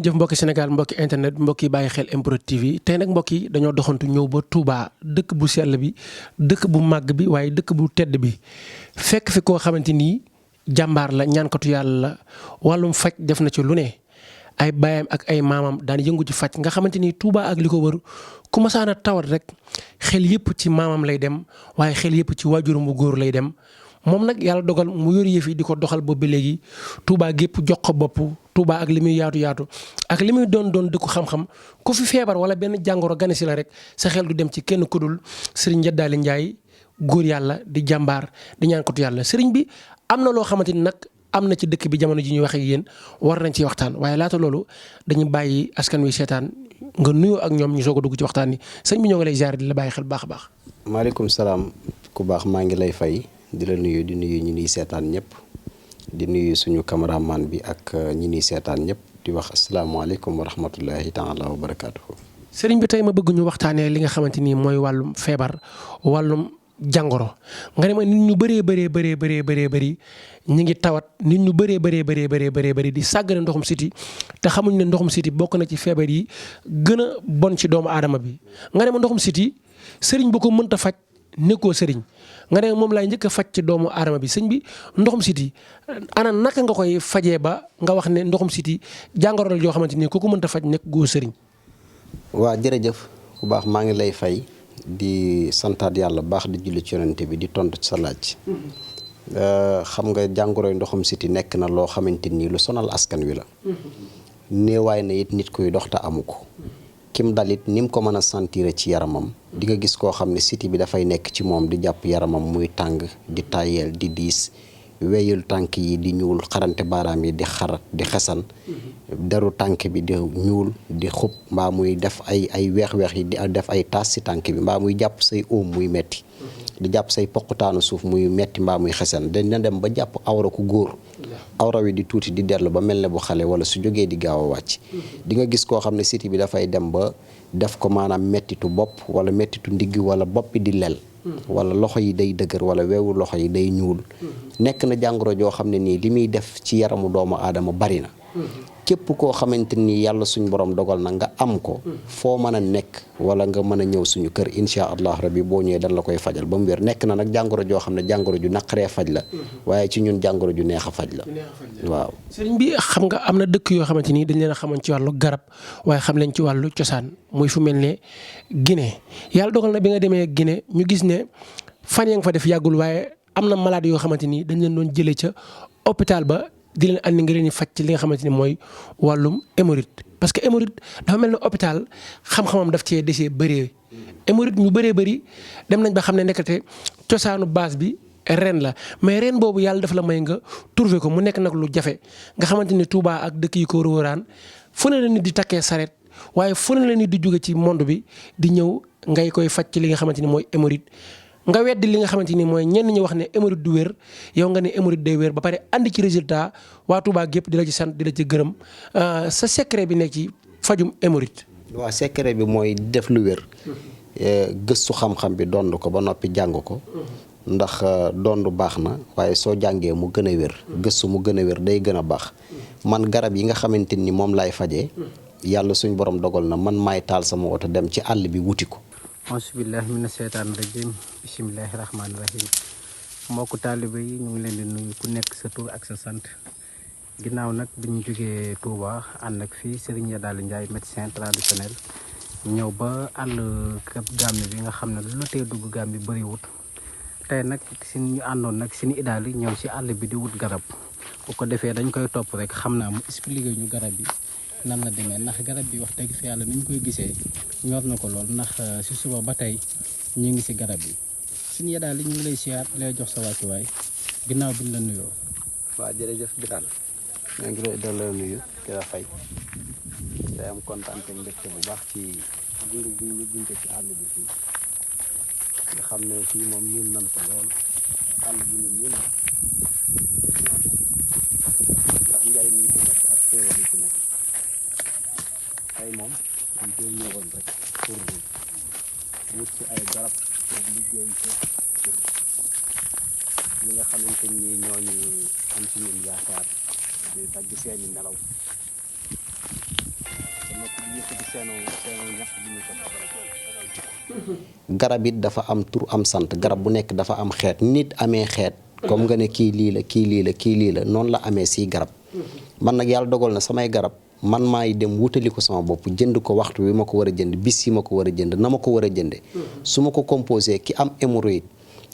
jëf mbokki Sénégal mbokki internet mbokki bàyyi xel MPROD TV tey nag mbokk yi dañoo doxantu ñëw ba Touba dëkk bu sell bi dëkk bu màgg bi waaye dëkk bu tedd bi fekk fi koo xamante ni jàmbaar la ñaankatu yàlla la wàllum faj def na ci lu ne ay baayam ak ay maamam daan yëngu ci faj nga xamante ni Touba ak li ko wër ku masaana tawat rek xel yëpp ci maamam lay dem waaye xel yëpp ci waajuram bu góor lay dem. moom nag yàlla dogal mu yor yëf yi di ko doxal boobu ba léegi Touba gépp jox ko bopp Touba ak li muy yaatu yaatu ak li muy doon dëkku xam-xam ku fi feebar wala benn jàngoro gane si la rek sa xel du dem ci kenn ku dul Serigne Yadaly Ndiaye góor yàlla di jàmbaar di ñaankatu yàlla Serigne bi am na loo xamante ni nag am na ci dëkk bi jamono ji ñuy wax ak yéen war nañ ci waxtaan waaye laata loolu dañu bàyyi askan wi seetaan nga nuyoo ak ñoom ñu soog a dugg ci waxtaan ni sëñ bi ñoo ngi lay ziar di la bàyyi xel baax a baax. maaleykum salaam ku baax maa ngi lay fay. di la nuyu di nuyu ñi ñuy seetaan ñëpp di nuyu suñu cameraman bi ak ñi ñuy seetaan ñëpp di wax asalaamaaleykum wa rahmatullahi taala wa barakaatuhu. sëriñ bi tey ma bëgg ñu waxtaanee li nga xamante ni mooy wàllum feebar wàllum jàngoro nga ne ma nit ñu bëri ñu ngi tawat nit ñu bëree di sàggane ndoxum siti te xamuñ ne ndoxum siti bokk na ci feebar yi gën a bon ci doomu aadama bi nga ne ma ndoxum siti sëriñ bu ko mënta faj nekkoo sëriñ nga ne moom laay njëkk a faj ci doomu aadama bi sëñ bi ndoxum siti ana naka nga koy fajee ba nga wax ne ndoxum siti jàngoro la joo xamante ni ku ko mënta faj nekk góor sëriñ. waa jërëjëf ku baax maa ngi lay fay di santaat yàlla baax di julli ci yonente bi di tontu ci sa laaj. xam nga jàngoroy ndoxum siti nekk na loo xamante ni lu sonal askan wi la. néewaay na it nit kuy dox te amu ko. kim dalit ni mu ko mën a sentir ci yaramam di nga gis koo xam ne siti bi dafay nekk ci moom di jàpp yaramam muy tàng di tayel di diis weyul tànk yi di ñuul xarante baaraam yi di xar di xesan deru tànk bi di ñuul di xub mbaa muy def ay weex-weex yi di def ay taas ci tànk bi mbaa muy jàpp say óom muy metti di jàpp say poqutaanu suuf muy metti mbaa muy xesan dañ na dem ba jàpp awra ku góor awra wi di tuuti di dellu ba mel ne bu xale wala su jógee di gaaw a wàcc di nga gis koo xam ne siti bi dafay dem ba def ko maanaam mettitu bopp wala mettitu ndigg wala bopp bi di lel wala loxo yi day dëgër wala weewu loxo yi day ñuul nekk na jàngoro joo xam ne nii li muy def ci yaramu doomu aadama bari na képp koo xamante ni yàlla suñ borom dogal na nga am ko foo mën a nekk wala nga mën a ñëw suñu kër incha allah rabbi boo ñëwee dañ la koy fajal ba mu wér nekk na nag jàngoro joo xam ne jàngoro ju naqaree faj la waaye ci ñun jàngoro ju neex a faj la waaw. sëriñ bi xam nga am na dëkk yoo xamante ni dañ leen a xamoon ci wàllu garab waaye xam leen ci wàllu cosaan muy fu mel ne Guinée yàlla dogal na bi nga demee Guinée ñu gis ne fan ya nga fa def yàggul waaye am na malade yoo xamante ni dañ leen doon jëlee ca hôpital ba. di leen andi nga leen di faj ci li nga xamante ni mooy wàllum hémorroïde parce que hémorroïde dafa mel ne hôpital xam-xamam daf cee desee bëree hémorroïde ñu bëree bëri dem nañ ba xam ne nekkate cosaanu base bi ren la mais ren boobu yàlla daf la may nga trouver ko mu nekk nag lu jafe nga xamante ni Touba ak dëkk yi ko wëraan fu ne la nit di takkee saret waaye fu ne la nit di jóge ci monde bi di ñëw ngay koy faj ci li nga xamante ni mooy hémorroïde nga weddi li nga xamante ni mooy ñenn ñi wax ne hémorroïde du wér yow nga ne hémorroïde day wér ba pare andi ci résultat waa Touba gépp di la ci sant di la ci gërëm sa secret bi nekk ci fajum hémorroïde. waaw secret bi mooy def lu wér gëstu xam-xam bi dond ko ba noppi jàng ko ndax dond baax na waaye soo jàngee mu gën a wér gëstu mu gën a wér day gën a baax man garab yi nga xamante ni moom laay fajee yàlla suñ borom dogal na man maay taal sama oto dem ci àll bi wuti ko. auzubillahi mina seytaani rajim bisimilahi rahmaani rahim mbokku taaliba yi ñu ngi leen di nuyu ku nekk sa tur ak sa sant ginnaaw nag bi ñu jógee Touba ànd ak fii Serigne Yadaly Ndiaye médecin traditionnel ñëw ba àll kër Gàmbi bi nga xam ne lu la tee dugg Gàmbi bëriwut tey nag si ñu àndoon nag suñu idaali ñëw si àll bi di wut garab bu ko defee dañ koy topp rek xam naa mu expliqué ñu garab yi nan la demee ndax garab bi wax dëgg fa yàlla ni ñu koy gisee ñor na ko lool ndax si suba ba tey ñu ngi si garab yi suñu Yadaly ñu ngi lay siyaar lay jox sa wàccuwaay ginnaaw bi ñu la nuyoo. waaw jërëjëf Birane maa ngi lay delloo nuyu di la fay day am kontaan te mbégte bu baax ci gunge bi ñu gunge ci àll bi fii nga xam ne fii moom ñun nan ko lool àll bi ñun ndax njariñ yi fi nekk ak xéewal yi fi nekk tey moom dañ koy ñëwoon rek pour wut ci ay garab pour liggéey ko pour ñi nga xamante ni ñooñu am ci ñun yaakaar di dagg seeni nelaw garab it dafa am tur am sant garab bu nekk dafa am xeet nit amee xeet comme nga ne kii lii la kii lii la kii lii la noonu la amee si garab man nag yàlla dogal na samay garab man maay dem wutali ko sama bopp jënd ko waxtu wi ma ko war a jënd bis yi ma ko war a jënd na ma ko war a jënde su ma ko composé ki am hémorroïde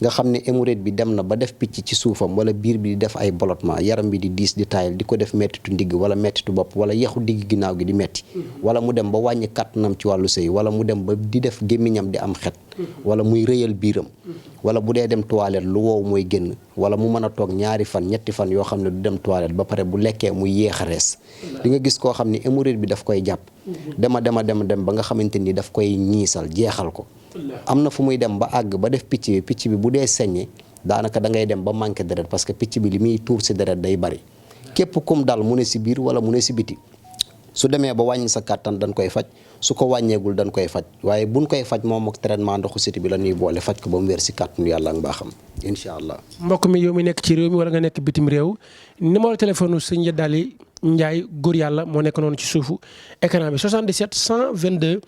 nga xam ne hémorroïde bi dem na ba def picc ci suufam wala biir bi di def ay ballottement yaram bi di diis di taayal di ko def mettitu ndigg wala mettitu bopp wala yaxu digg ginnaaw gi di metti wala mu dem ba wàññi kàttanam ci wàllu sëy wala mu dem ba di def gémmiñam di am xet wala muy rëyal biiram wala bu dee dem toilette lu wow mooy génn wala mu mën a toog ñaari fan ñetti fan yoo xam ne du dem toilette ba pare bu lekkee muy yéex a rees di nga gis koo xam ne hémorroïde bi daf koy jàpp dem ba nga xamante ni daf koy ñiisal jeexal ko am na fu muy dem ba àgg ba def picc bi bu dee saññe daanaka da ngay dem ba manqué deret parce que picc bi li muy tuur si deret day bari képp kum dal mu ne si biir wala mu ne si biti su demee ba wàññi sa kàttan dañ koy faj su ko wàññeegul dañ koy faj waaye buñ koy faj moom ak traitement ndoxu siti bi la ñuy boole faj ko ba mu wér si kàttanu yàlla ak mbaaxam incha allah. mbokk mi yow mi nekk ci réew mi wala nga nekk bitim réew numéro téléphone sëñ Yadaly Ndiaye góor yàlla moo nekk noonu ci suufu écran bi 77 122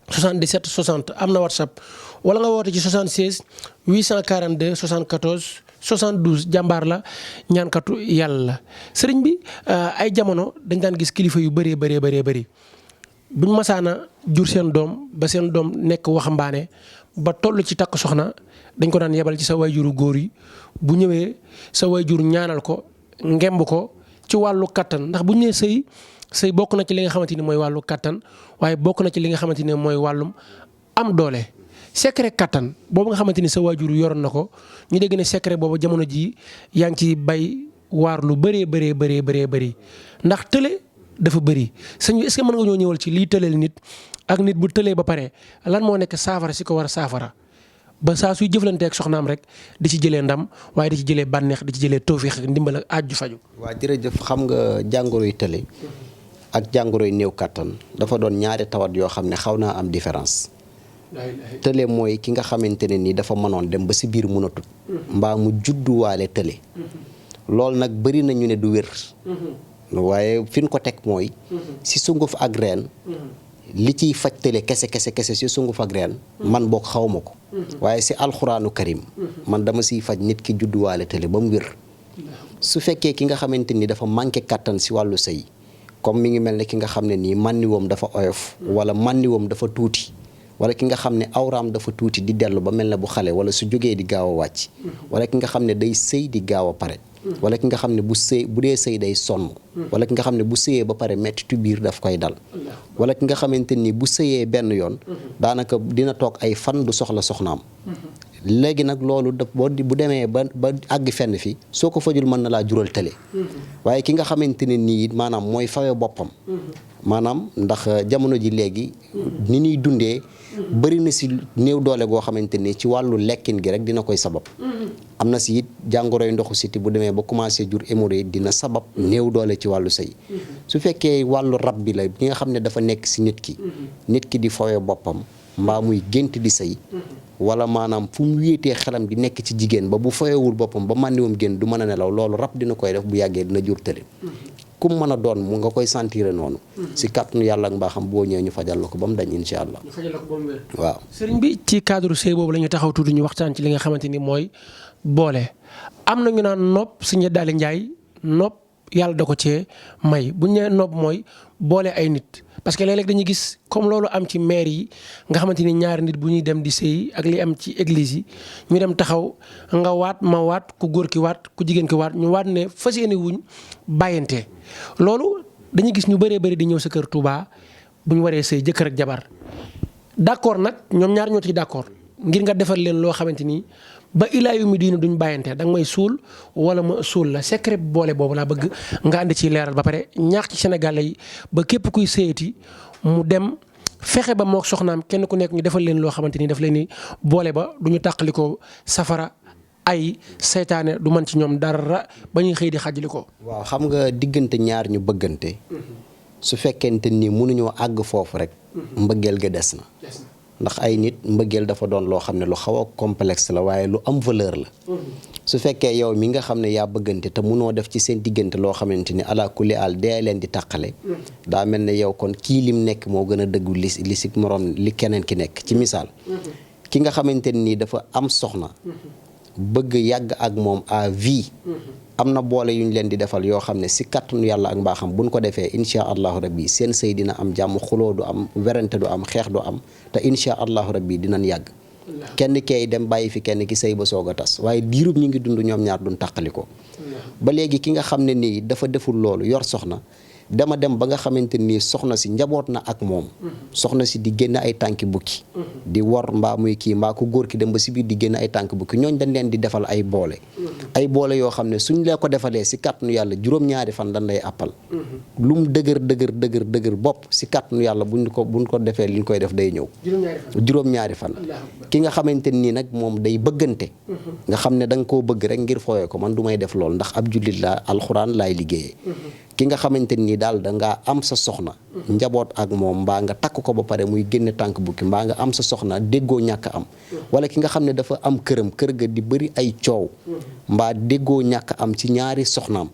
77 60 am na WhatsApp wala nga woote ci 76 842 74 72 jàmbaar la ñaankatu yàlla la sëriñ bi ay jamono dañ daan gis kilifa yu bëree bëri buñ masaana jur seen doom ba seen doom nekk waxambaane ba toll ci takk soxna dañ ko daan yebal ci sa wayjuru góor yi bu ñëwee sa wayjur ñaanal ko ngemb ko ci wàllu kattan ndax bu ñu nee sëy bokk na ci li nga xamante ni mooy wàllu kattan waaye bokk na ci li nga xamante ni mooy wàllum am doole secret kattan boobu nga xamante ni sa waajur yoroon na ko ñu dégg ne secret boobu jamono ji yaa ngi ci bay waar lu bëree ndax tële dafa bëri sëñ bi est-ce que mën nga ñoo ñëwal ci liy tëleel nit ak nit bu tëlee ba pare lan moo nekk saafara si ko war a saafara ba saa suy jëflante ak soxnaam rek di ci jëlee ndam waaye di ci jëlee bànneex di ci jëlee tawfiix ak ndimbal ak aaju faju waa jërëjëf xam nga jàngoro yu tële ak jàngoro yu néew kattan dafa doon ñaari tawat yoo xam ne xaw naa am différence tële mooy ki nga xamante ne ni dafa mënoon dem ba si biir mënatut mbaa mu judduwaale tële loolu nag bëri na ñu ne du wér waaye fi ñu ko teg mooy si sunguf ak reen li ciy faj tële kese si sunguf ak reen man boog xaw ma ko waaye si alxuraanu karim man dama siy faj nit ki judduwaale tële ba mu wér su fekkee ki nga xamante ni dafa manqué kattan si wàllu sëy comme mi ngi mel ne ki nga xam ne nii mànniwoom dafa oyof wala mànniwoom dafa tuuti wala ki nga xam ne awraam dafa tuuti di dellu ba mel ne bu xale wala su jógee di gaaw a wàcc wala ki nga xam ne day sëy di gaaw a pare wala ki nga xam ne bu dee sëy day sonn wala ki nga xam ne bu sëyee ba pare mettitu biir daf koy dal wala ki nga xamante ni bu sëyee benn yoon daanaka dina toog ay fan du soxla soxnaam léegi nag loolu bu demee ba àgg fenn fi soo ko fajul mën na laa jural tële waaye ki nga xamante ne nii maanaam mooy fawe boppam maanaam ndax jamono ji léegi ni ñuy dundee bëri na si néew doole goo xamante ni ci wàllu lekkin gi rek dina koy sabab am na si it jàngoroy ndoxu siti bu demee ba commencé jur hémorroïde dina sabab néew doole ci wàllu sëy su fekkee wàllu rab bi la bi nga xam ne dafa nekk si nit ki di fawe boppam mbaa muy gént di sëy wala maanaam fu mu wéetee xelam di nekk ci jigéen ba bu fayewul boppam ba màndiwam génn du mën a nelaw loolu rab dina koy def bu yàggee dina jur tële ku mu mën a doon mu nga koy sentir noonu si kàttanu yàlla ak mbaaxam boo ñëwee ñu fajal la ko ba mu dañ incha allah. ñu fajal la ko ba mu wér. waaw sëriñ bi ci cadre sëy boobu la ñu taxaw tuuti ñu waxtaan ci li nga xamante ni mooy boole am na ñu naan nopp sëñ Yadaly Ndiaye nopp yàlla da ko cee may bu ñu nee nopp mooy boole ay nit. parce que léeg-léeg dañuy gis comme loolu am ci maire yi nga xamante ni ñaari nit bu ñuy dem di sëy ak li am ci église yi ñu dem taxaw nga waat ma waat ku góor ki waat ku jigéen ki waat ñu waat ne fas yéene wuñ bàyyante loolu dañuy gis ñu bëree bëri di ñëw sa kër Touba bu ñu waree sëy jëkkër ak jabar d'accord nag ñoom ñaar ñoo ci d'accord ngir nga defal leen loo xamante ni ba ilaa yu mi diina duñ bàyyante danga may suul wala ma suul la secret boole boobu laa bëgg nga andi ci leeral ba pare ñaax ci Sénégalais yi ba képp kuy sëyati mu dem fexe ba mook soxnaam kenn ku nekk ñu defal leen loo xamante ni daf leen ni boole ba du ñu tàqalikoo safara ay seytaane du mën ci ñoom dara ba ñuy xëy di xàjjali ko. waaw xam nga diggante ñaar ñu bëggante su fekkente ni mënuñoo àgg foofu rek mbëggeel ga des na. ndax ay nit mbëggeel dafa doon loo xam ne lu xaw a complexe la waaye lu am valeur la su fekkee yow mi nga xam ne yaa bëggante te munoo def ci seen diggante loo xamante ni ala kulli al dee leen di tàqale daa mel ne yow kon kii lim nekk moo gën a dëggu li si morom li keneen ki nekk ci misaal ki nga xamante nii dafa am soxna bëgg yàgg ak moom à vie am na boole yu ñu leen di defal yoo xam ne si kàttanu yàlla ak mbaaxam buñ ko defee incha allahu rabbi seen sëy dina am jàmm xuloo du am werante du am xeex du am te incha allahu rabbi dinañ yàgg kenn kay dem bàyyi fi kenn ki sëy ba soog a tas waaye diirub ñu ngi dund ñoom ñaar duñ tàqali ko ba léegi ki nga xam ne nii dafa deful loolu yor soxna dama dem ba nga xamante nii soxna si njaboot na ak moom soxna si di génn ay tànki bukki di wor mbaa muy kii mbaa ku góor ki dem ba si biir di génn ay tànki bukki ñooñ dañ leen di defal ay boole yoo xam ne suñ lee ko defalee si kàttanu yàlla juróom-ñaari fan dañ lay àppal lu mu dëgër bopp si kàttanu yàlla buñ ko defee li ñu koy def day ñëw juróom-ñaari fan ki nga xamante nii nag moom day bëggante nga xam ne da nga koo bëgg rek ngir fooyee ko man du may def lool ndax ab jullit la alxuraan laay liggéeyee ki nga xamante nii daal da ngaa am sa soxna njaboot ak moom mbaa nga takk ko ba pare muy génne tànk bukki mbaa nga am sa soxna déggoo ñàkk am wala ki nga xam ne dafa am kër ga di bëri ay coow mbaa déggoo ñàkk am ci ñaari soxnaam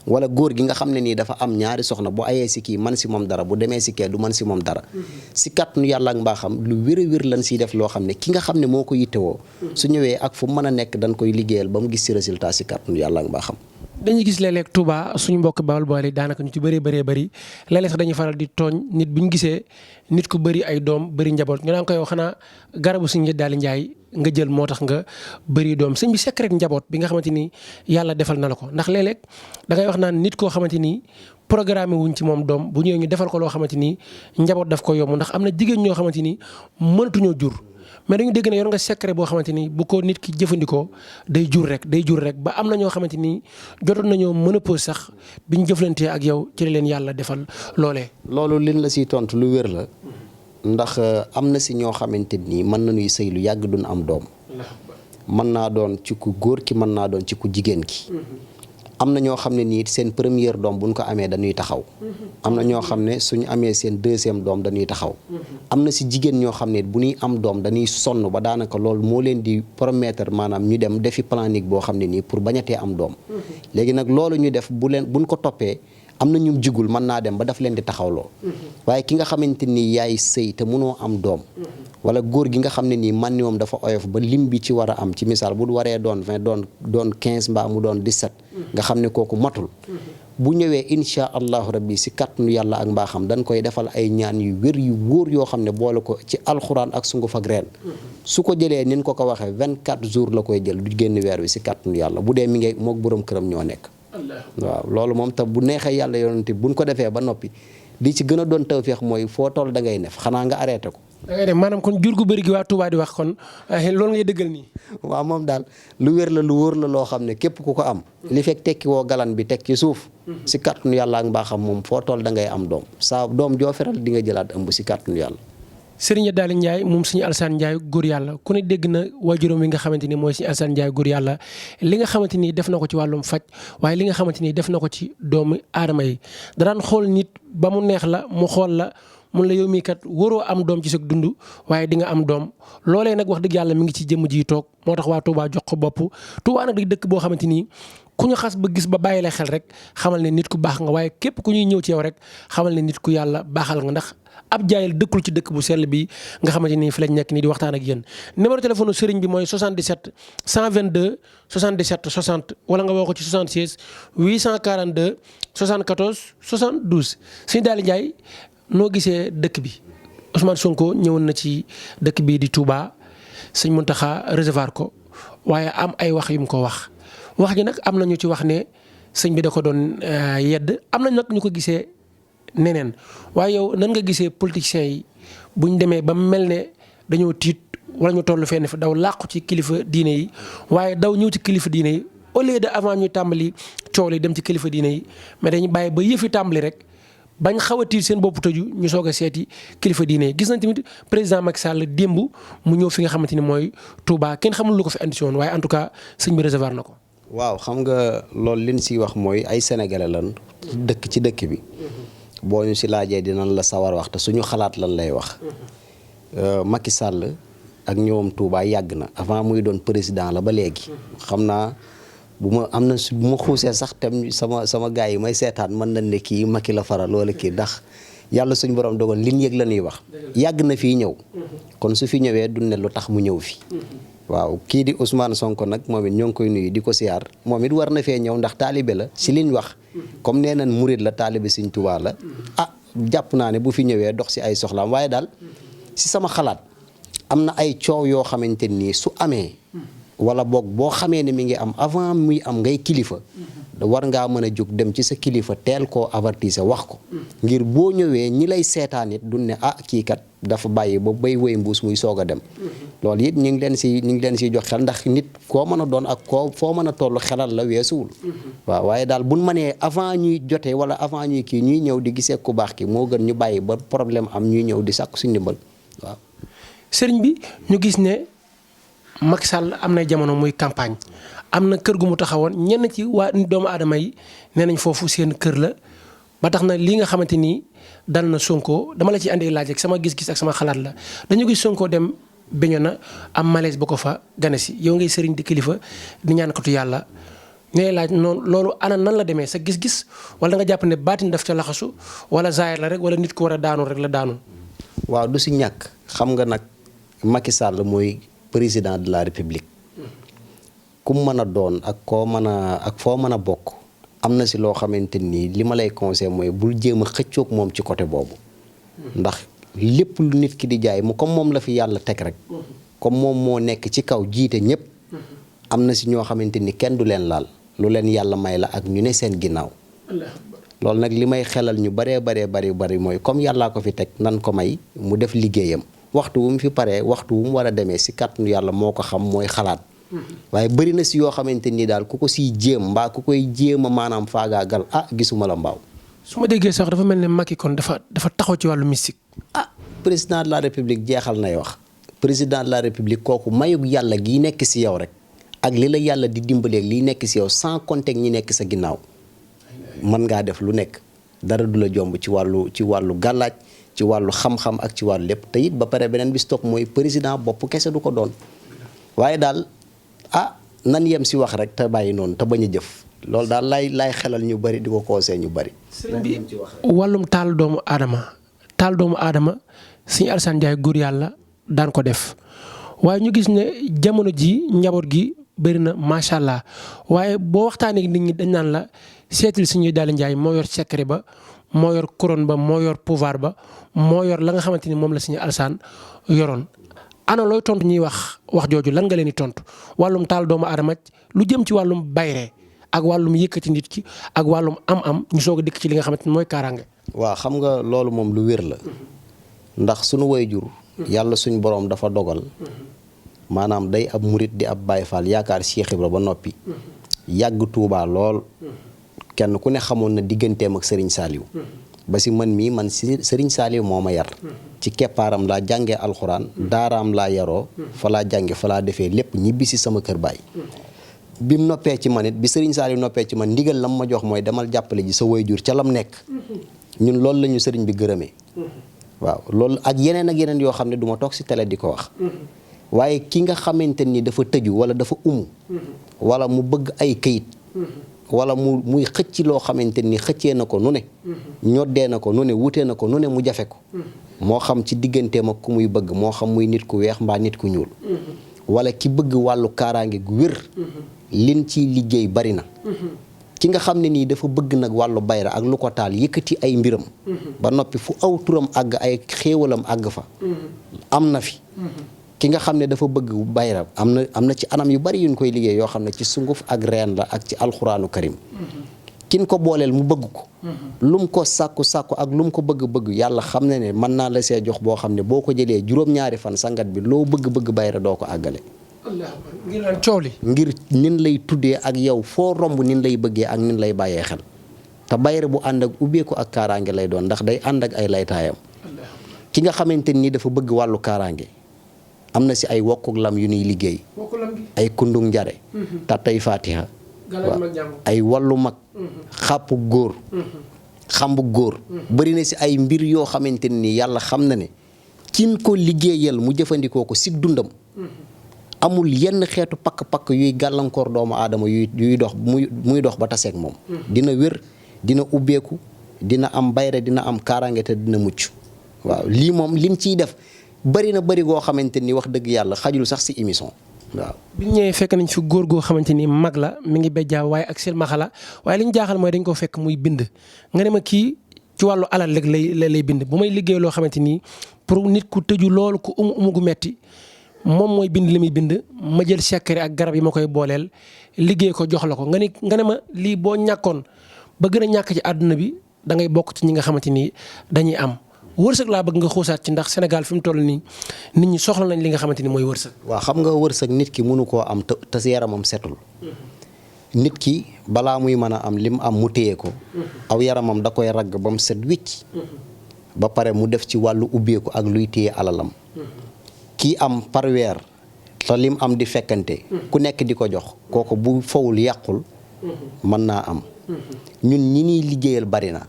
wala góor gi nga xam ne nii dafa am ñaari soxna bu ayee si kii man si moom dara bu demee si kee du man si moom dara si kàttanu yàlla ak mbaaxam lu wér a wér lan siy def loo xam ne ki nga xam ne moo ko yittewoo su ñëwee ak fu mën a nekk dañ koy liggéeyal ba mu gis si résultat si kàttanu yàlla ak mbaaxam dañuy gis léeg-léeg Touba suñu mbokk Bawol Bawol yi daanaka ñu ci bëree bëri léeg-léeg sax dañuy faral di tooñ nit bu ñu gisee nit ku bëri ay doom bëri njaboot ñu daan koy wax xanaa garabu Sëñ Daali Njaay nga jël moo tax nga bëri doom sëñ bi secret njaboot bi nga xamante ni yàlla defal na la ko ndax léeg-léeg da ngay wax naan nit koo xamante ni programme wuñ ci moom doom bu ñëwee ñu defal ko loo xamante ni njaboot daf ko yomb ndax am na jigéen ñoo xamante ni mënatuñoo jur mais dañu dégg ne yor nga secret boo xamante ni bu ko nit ki jëfandikoo day jur rek ba am na ñoo xamante ni jotoon nañoo ménopause sax biñ jëflantee ak yow ci la leen yàlla defal loolee. loolu liñ la siy tontu lu wér la ndax am na si ñoo xamante ni mën nañuy sëy lu yàgg duñ am doom mën naa doon ci ku góor ki mën naa doon ci ku jigéen ki am na ñoo xam ne nii seen première doom buñ ko amee dañuy taxaw am na ñoo xam ne suñu amee seen deuxième doom dañuy taxaw am na si jigéen ñoo xam ne bu ñuy am doom dañuy sonn ba daanaka loolu moo leen di promettre maanaam ñu dem defi planique boo xam ne nii pour bañatee am doom léegi nag loolu ñu def buñ ko toppee am na ñum jigul mën naa dem ba daf leen di taxawloo waaye ki nga xamante ni yaay sëy te mënoo am doom wala góor gi nga xam ne nii man ni moom dafa oyof ba lim bi ci war a am ci misaal bu waree doon 20 doon 15 mbaa mu doon 17 nga xam ne kooku matul bu ñëwee insha allahu rabbi si kàttanu yàlla ak mbaaxam dañ koy defal ay ñaan yu wér yu wóor yoo xam ne boole ko ci alxuraan ak sunguf ak reen su ko jëlee nin ko waxee 24 jours la koy jël du génn weer wi si kàttanu yàlla bu dee mi ngi mook borom këram ñoo nekk waaw loolu moom te bu neexee yàlla yonent buñ ko defee ba noppi li ci gën a doon tawfeex mooy foo toll da ngay nef xanaa nga arrêté ko. da ngay def maanaam kon jur gu bëri gi waa Touba di wax kon loolu ngay dëggal nii. waaw moom daal lu wér la lu wóor la loo xam ne képp ku ko am. li fekk tekki woo galan bi teg ci suuf. si kàttanu yàlla ak mbaaxam moom foo toll da ngay am doom saa doom joo feral di nga jëlaat ëmb si kàttanu yàlla. Sëriñ Daali Njaay moom Sëriñ Alassane Njaay góor yàlla ku ne dégg na waajuram wi nga xamante ni mooy Sëriñ Alassane Njaay góor yàlla li nga xamante ni def na ko ci wàllum faj waaye li nga xamante ni def na ko ci doomu aadama yi daan xool nit ba mu neex la mu xool la mun la yow mii kat waroo am doom ci sa dund waaye di nga am doom loolee nag wax dëgg yàlla mi ngi ci jëmm ji toog moo tax waa Touba jox ko bopp Touba nag di dëkk boo xamante ni ku ñu xas ba gis ba bàyyi la xel rek xamal ne nit ku baax nga waaye képp ku ñuy ñëw ci yow rek xamal ne nit ku yàlla baaxal nga ndax ab jaayil dëkkul ci dëkk bu sell bi nga xamante ni fi lañ nekk nii di waxtaan ak yéen numéro téléphone sëriñ bi mooy 77 122 77 60 wala nga woo ko ci 76 842 74 72 Sëriñ Daali Njaay noo gisee dëkk bi Ousmane Sonko ñëwoon na ci dëkk bii di Touba Sëñ Mountakha recevoir ko waaye am ay wax yu mu ko wax ji nag am na ñu ci wax ne sëñ bi da ko doon yedd am na nag ñu ko gisee neneen waaye yow nan nga gisee politiciens yi buñ demee ba mel ne dañoo tiit wala ñu toll fenn fi daw làqu ci kilifa diine yi waaye daw ñëw ci kilifa diine yi au lieu de avant ñuy tàmbali coow li dem ci kilifa diine yi mais dañu bàyyi ba yëfi tàmbali rek bañ xaw a tiit seen bopp tëju ñu soog a seeti kilifa diine yi gis nañ tamit président Macky Sall démb mu ñëw fi nga xamante ni mooy Touba kenn xamul lu ko fi andi si woon waaye en tout cas sëñ bi recevoir na ko. waaw xam nga loolu liñ siy wax mooy ay sénégalais lan dëkk ci dëkk bi. boo ñu si laajee dinañ la sawar wax te suñu xalaat lan lay wax Macky Sall ak ñëwam Touba yàgg na avant muy doon président la ba léegi. xam naa bu ma xuusee sax tam sama gars yi may seetaan mën nañ ne kii Macky la faral wala kii ndax yàlla suñ borom dogal liñ yëg la ñuy wax. yàgg na fii ñëw. kon su fi ñëwee du ne lu tax mu ñëw fi. waaw kii di Ousmane Sonko nag moom it ñoo ngi koy nuyu di ko siyaar moom it war na fee ñëw ndax taalibe la si liñ wax. comme nee nañ murid la taalibe Sëñ Tuubaa la. jàpp naa ne bu fi ñëwee dox si ay soxlaam waaye daal si sama xalaat am na ay coow yoo xamante nii su amee. wala boog boo xamee ne mi ngi am avant muy am ngay kilifa. war ngaa mën a jóg dem ci sa kilifa teel koo avertir wax ko. ngir boo ñëwee ñi lay seetaan it duñ ne kii kat dafa bàyyi ba bay wéy mbuus muy soog a dem. loolu it ñu ngi leen si jox xel ndax nit koo mën a doon ak foo mën a toll xelal la weesuwul. waaw waaye daal buñ mënee avant ñuy jotee wala avant ñuy kii ñuy ñëw di gisee ku baax ki moo gën ñu bàyyi ba problème am ñuy ñëw di sàkk suñu ndimbal waaw. sëriñ bi ñu gis ne Macky Sall am na jamono muy campagne am na kër gu mu taxawoon ñenn ci waa doomu aadama yi nee nañ foofu seen kër la ba tax na lii nga xamante ni dal na Sonko dama la ci andi laaj rek sama gis-gis ak sama xalaat la dañu gis Sonko dem Bignona am malaise ba ko fa gane si yow ngay sëriñ di kilifa di ñaankatu yàlla ngay laaj noonu loolu ana nan la demee sa gis-gis wala nga jàpp ne baatin daf ca laxasu wala zaahir la rek wala nit ku war a daanu rek la daanu. waaw du si ñàkk xam nga nag Macky Sall mooy président de la république ku mën a doon ak koo mën a ak foo mën a bokk am na si loo xamante nii li ma lay conseil mooy bul jéem a xëccoog moom ci côté boobu ndax lépp lu nit ki di jaay mu comme moom la fi yàlla teg rek comme moom moo nekk ci kaw jiite ñëpp am na si ñoo xamante ni kenn du leen laal lu leen yàlla may la ak ñu ne seen ginnaaw loolu nag li may xelal ñu bari mooy comme yàllaa ko fi teg nan ko may mu def liggéeyam waxtu wu mu fi paree waxtu wu mu war a demee si kàttanu yàlla moo ko xam mooy xalaat waaye bëri na si yoo xamante ni daal ku ko siy jéem mbaa ku koy jéem a maanaam faagaagal gisuma la mbaaw. su ma déggee sax dafa mel ne Macky kon dafa taxaw ci wàllu mystique. président de la république jeexal nay wax président de la république kooku mayug yàlla gi nekk si yow rek ak li la yàlla di dimbaleeg liy nekk si yow sans compter ñi nekk sa ginnaaw mën ngaa def lu nekk dara du la jomb ci wàllu gàllaaj ci wàllu xam-xam ak ci wàllu lépp te it ba pare beneen bi stop mooy président bopp kese du ko doon waaye daal nan yem si wax rek te bàyyi noonu te bañ a jëf loolu daal laay xelal ñu bari di ko conseil ñu bari. sëriñ bi wàllum taal doomu aadama Sëriñ Alassane Ndiaye góor yàlla daan ko def waaye ñu gis ne jamono ji njaboot gi bëri na macha allah waaye boo waxtaanee nit ñi dañ naan la seetil Sëriñ Daali Ndiaye moo yor secret ba moo yor couronne ba moo yor pouvoir ba moo yor la nga xamante ni moom la Sëriñ Alassane yoroon. ana looy tontu ñuy wax jooju lan nga leen di tontu wàllum taal doomu aadama lu jëm ci wàllum bayre ak wàllum yëkkati nit ki ak wàllum am-am ñu soog a dikk ci li nga xamante ni mooy kaaraange. waaw xam nga loolu moom lu wér la ndax sunu waajur yàlla suñ borom dafa dogal maanaam day ab murit di ab Baay Faal yaakaar Cheikh Ibra ba noppi yàgg Tuubaa lool kenn ku ne xamoon na digganteem ak Serigne Saliou. ba si man mii man si Serigne Saliou moo ma yar ci keppaaram laa jàngee alxuraan daaraam laa yaroo fa laa jànge fa laa defee lépp ñibbi si sama kër baay bi mu noppee ci man it bi Serigne Saliou noppee ci man ndigal lam ma jox mooy demal jàppale ji sa waajur ca lam nekk ñun loolu la ñu sëriñ bi gërëmee waaw loolu ak yeneen yoo xam ne du ma toog si télé di ko wax waaye ki nga xamante ni dafa tëju wala dafa wala mu bëgg ay këyit wala muy xëcc loo xamante ni xëccee na ko nu ne ñoddee na ko nu ne wutee na ko nu ne mu jafe ko moo xam ci digganteem ak ku muy bëgg moo xam muy nit ku weex mbaa nit ku ñuul wala ki bëgg wàllu kaaraange gu wér liñ ciy liggéey bari na ki nga xam ne nii dafa bëgg nag wàllu bayra ak lu ko taal yëkkati ay mbiram ba noppi fu aw turam àgg ay xéewalam àgg fa am na fi ki nga xam ne dafa bëgg bayra am na ci anam yu bari yuñ koy liggéey yoo xam ne ci sunguf ak reen la ak ci alxuraanu karim kin ko booleel mu bëgg ko lum ko sàkku ak lum ko bëgg yàlla xam ne ne mën naa la see jox boo xam ne boo ko jëlee juróom-ñaari fan sangat bi loo bëgg bayra doo ko àggale ngir lan coow li ngir nin lay tuddee ak yow foo romb nin lay bëggee ak nin lay bàyyee xel te bayra bu ànd ak ubbeeku ak kaaraange lay doon ndax day ànd ak ay laytaayam ki nga xamante ni dafa bëgg wàllu kaaraange am na si ay wokkuk lam yu nuy liggéey ay kundung njare tatay fatiha ay wàllu mag xàppu góor xambu góor bëri na si ay mbir yoo xamante ni yàlla xam na ne kin ko liggéeyal mu jëfandikoo ko sig dundam amul yenn xeetu pakk-pakk yuy gàllankoor doomu aadama yuy dox muy dox ba taseeg moom dina wér dina ubbeeku dina am bayre dina am kaaraange te dina mucc waaw lii moom lim ciy def bëri na bëri goo xamante ni wax dëgg yàlla xajul sax si émission waaw. bi ñu ñëwee fekk nañ fi góor goo xamante ni mag la mi ngi bejjaaw waaye ak silmaxa la waaye li ñu jaaxal mooy dañ ko fekk muy bind nga ne ma kii ci wàllu alal rek lay bind bu may liggéey loo xamante ni pour nit ku tëju loolu ku umu gu metti moom mooy bind li muy bind ma jël secret ak garab yi ma koy booleel liggéey ko jox la ko nga ne ma lii boo ñàkkoon ba gën a ñàkk ci àdduna bi da ngay bokk ci ñi nga xamante ni dañuy am wërsëg laa bëgg nga xuusaat ci ndax Sénégal fi mu toll nii nit ñi soxla nañ li nga xamante ni mooy wërsëg. waaw xam nga wërsëg nit ki mënu koo am te si yaramam setul nit ki balaa muy mën a am lim am mu téye ko aw yaramam da koy ragg ba mu set wicc ba pare mu def ci wàllu ubbeeku ak luy téye alalam kii am par weer te lim am di fekkante ku nekk di ko jox kooku bu fowul yàqul mën naa am ñun ñi niy liggéeyal bari na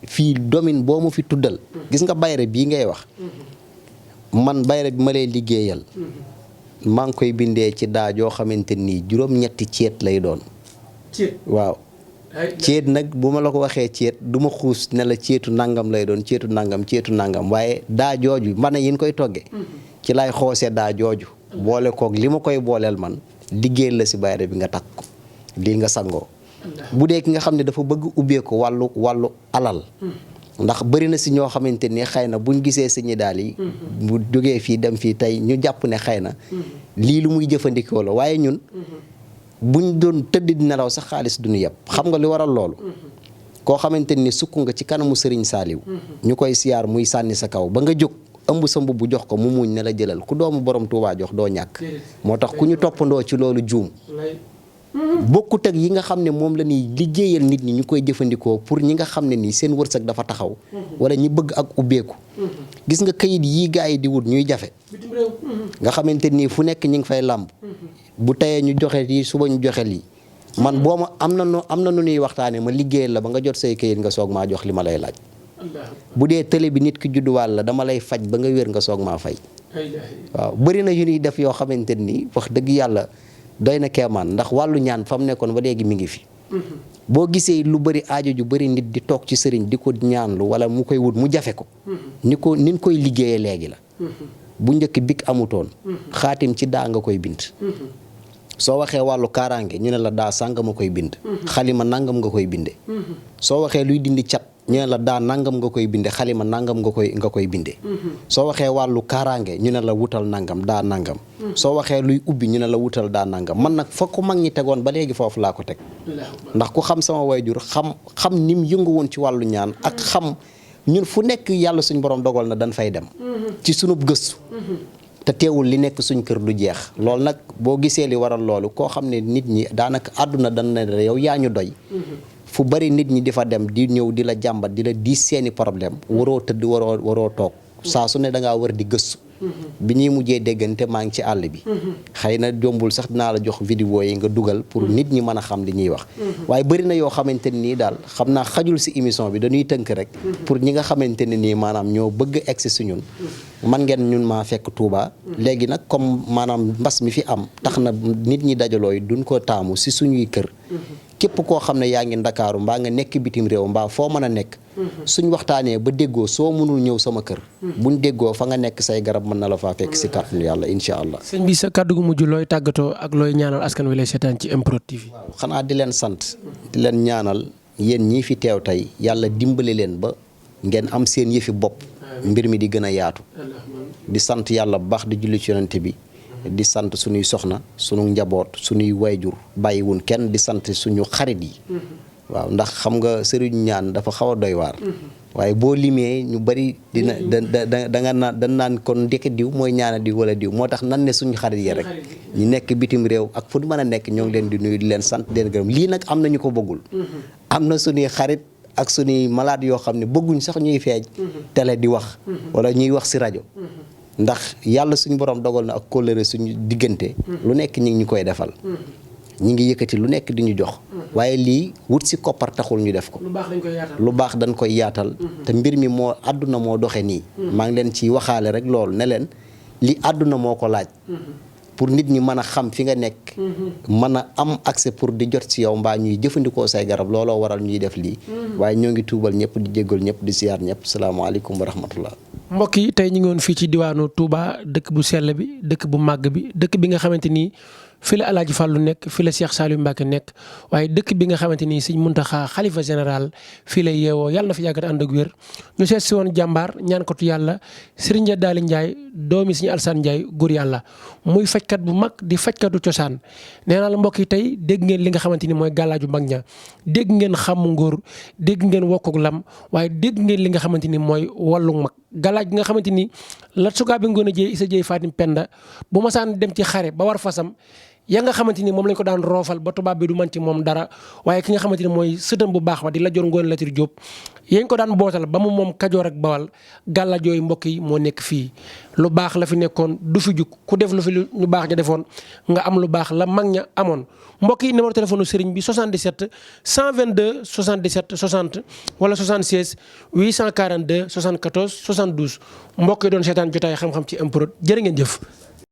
fii domaine boo ma fi tuddal gis nga bayre bii ngay wax man bayre bi ma lay liggéeyal maa ngi koy bindee ci daa joo xamante nii juróom-ñetti ceet lay doon waaw ceet nag bu ma la ko waxee ceet du ma xuus ne la ceetu nangam lay doon ceetu nangam waaye daa jooju man yin koy togge ci lay xoosee daa jooju boole koog li ma koy booleel man liggéeyal la si bayre bi nga takk ko lii nga sangoo bu dee ki nga xam ne dafa bëgg ubbee ko wàllu alal ndax bëri na si ñoo xamante ni xëy na buñ gisee siñi daal yi bu jógee fii dem fii tey ñu jàpp ne xëy na lii lu muy jëfandikoo la waaye ñun buñ doon tëdd di nelaw sax xaalis duñu yëpp xam nga li waral loolu koo xamante ni sukk nga ci kanamu sëriñ Saaliw ñu koy siyaar muy sànni sa kaw ba nga jóg ëmb sa mbubb jox ko mu muñ ne la jëlal ku doomu borom Tuubaa jox doo ñàkk moo tax ku ñu toppandoo ci loolu juum bokkut ak yi nga xam ne moom la ñuy liggéeyal nit ñi ñu koy jëfandikoo pour ñi nga xam ne nii seen wërsëg dafa taxaw wala ñi bëgg ak ubbeeku gis nga kayit yii gaa yi di wut ñuy jafe nga xamante nii fu nekk ñi ngi fay làmb bu teyee ñu joxe lii suba ñu joxe lii man boo ma am na nu ñuy waxtaane ma liggéeyal la ba nga jot say kayit nga soog maa jox li ma lay laaj bu dee télé bi nit ki judduwaal la dama lay faj ba nga wér nga soog maa fay waaw bëri na yu ñuy def yoo xamante nii wax dëgg yàlla doy na keemaan ndax wàllu ñaan fa mu nekkoon ba léegi mi ngi fi boo gisee lu bëri aajo ju bëri nit di toog ci sëriñ di ko ñaanlu wala mu koy wut mu jafe ko nin koy liggéeyee léegi la bu njëkk bik amutoon xaatim ci daa nga koy bind soo waxee wàllu kaaraange ñu ne la daa sàngam nga koy bind xalima nangam nga koy binde soo waxee luy dindi cat ñu ne la daa nangam nga koy binde xalima nangam nga koy binde soo waxee wàllu kaaraange ñu ne la wutal nangam daa nangam soo waxee luy ubbi ñu ne la wutal daa nangam man nag fa ko mag ñi tegoon ba léegi foofu laa ko teg ndax ku xam sama wayjur xam ni mu yëngu woon ci wàllu ñaan ak xam ñun fu nekk yàlla suñ borom dogal na dañ fay dem ci sunub gëstu te teewul li nekk suñ kër du jeex loolu nag boo gisee li waral loolu koo xam ne nit ñi daanaka àdduna dañ ne yow yaa ñu doy fu bari nit ñi di fa dem di ñëw di la jàmbat di la diis seeni problème waroo tëdd waroo toog saa su ne da ngaa war di gëstu bi ñuy mujjee déggante maa ngi ci àll bi xëy na jombul sax dinaa la jox vidéo yi nga dugal pour nit ñi mën a xam li ñuy wax waaye bëri na yoo xamante ne nii daal xam naa xajul si émission bi dañuy tënk rek pour ñi nga xamante ne nii maanaam ñoo bëgg egsi si ñun man ngeen ñun maa fekk Touba léegi nag comme maanaam mbas mi fi am tax na nit ñi dajaloo yi duñ ko taamu si suñuy kër képp koo xam ne yaa ngi Ndakaaru mbaa nga nekk bitim réew mbaa foo mën a nekk suñ waxtaanee ba déggoo soo mënul ñëw sama kër buñ déggoo fa nga nekk say garab mën na la faa fekk si kàttanu yàlla incha allah. sëñ bi sa kàddu gu mujj looy tàggatoo ak looy ñaanal askan wi lay seetaan ci MPROD TV. waaw xanaa di leen sant di leen ñaanal yéen ñii fi teew tey yàlla dimbali leen ba ngeen am seen yëfi bopp mbir mi di gën a yaatu di sant yàlla bu baax di julli ci yonent bi di sant suñuy soxna suñu njaboot suñuy wayjur bàyyiwun kenn di sant suñu xarit yi waaw ndax xam nga sëriñ ñaan dafa xaw a doy waar waaye boo limee ñu bari dina da nga naan dañ naan kon ndekki diw mooy ñaana diw wala diw moo tax nan ne suñu xarit yi rek ñu nekk bitim réew ak fu mën a nekk ñoo ngi leen di nuyu di leen sant di leen gërëm lii nag am na ñu ko bëggul am na suñuy xarit ak suñuy malade yoo xam ne bëgguñ sax ñuy feeñ télé di wax wala ñuy wax si rajo ndax yàlla suñu borom dogal na ak kóllëre suñu diggante lu nekk ñi ngi ñu koy defal ñi ngi yëkkati lu nekk di ñu jox waaye lii wut si koppar taxul ñu def ko lu baax dañ koy yaatal te mbir mi moo àdduna moo doxe nii maa ngi leen ci waxaale rek loolu ne leen li àdduna moo ko laaj pour nit ñi mën a xam fi nga nekk mën a am accès pour di jot si yow mbaa ñuy jëfandikoo say garab looloo waral ñuy def lii waaye ñoo ngi tuubal ñëpp di jéggal ñëpp di siyaar ñëpp salaamaaleykum wa rahmatullah mbokk yi tey ñu ngi woon fii ci diwaanu Touba dëkk bu sell bi dëkk bu màgg bi dëkk bi nga xamante ni fi la Alaaji Fàllu nekk fi la Cheikh Saliou Mbacké nekk waaye dëkk bi nga xamante ni Sëñ Muntaxa xalifa général fii la yeewoo yàlla na fi yàggat ànd ak wér ñu seet si woon jàmbaar ñaan kotu yàlla Serigne Daali Ndiaye doomi Sëñ Alsaan Ndiaye góor yàlla muy fajkat bu mag di fajkatu cosaan nee naa la mbokk yi tey dégg ngeen li nga xamante ni mooy gàllaaju mag ña dégg ngeen xamu ngóor dégg ngeen wokkuk lam waaye dégg ngeen li nga xamante ni mooy wallu mag galaaj gi nga xamante ni la sukaa bi ngoon a jëy isa jëy Fatim Penda bu ma saan dem ci xare ba war fasam ya nga xamante ni moom lañ ko daan roofal ba tubaab bi du man ci moom dara waaye ki nga xamante ni mooy sëtam bu baax ba di la jor Ngoone Latir Jóob yañ ko daan bootal ba mu moom Kajoor ak Bawal gàllaaj yooyu mbokk yi moo nekk fii lu baax la fi nekkoon du fi jug ku def lu fi ñu baax ña defoon nga am lu baax la mag ña amoon mbokk yi numéro téléphone sëriñ bi 77 122 77 60 wala 76 842 74 72 mbokk yi doon seetaan jotaay xam-xam ci MPROD jërë ngeen jëf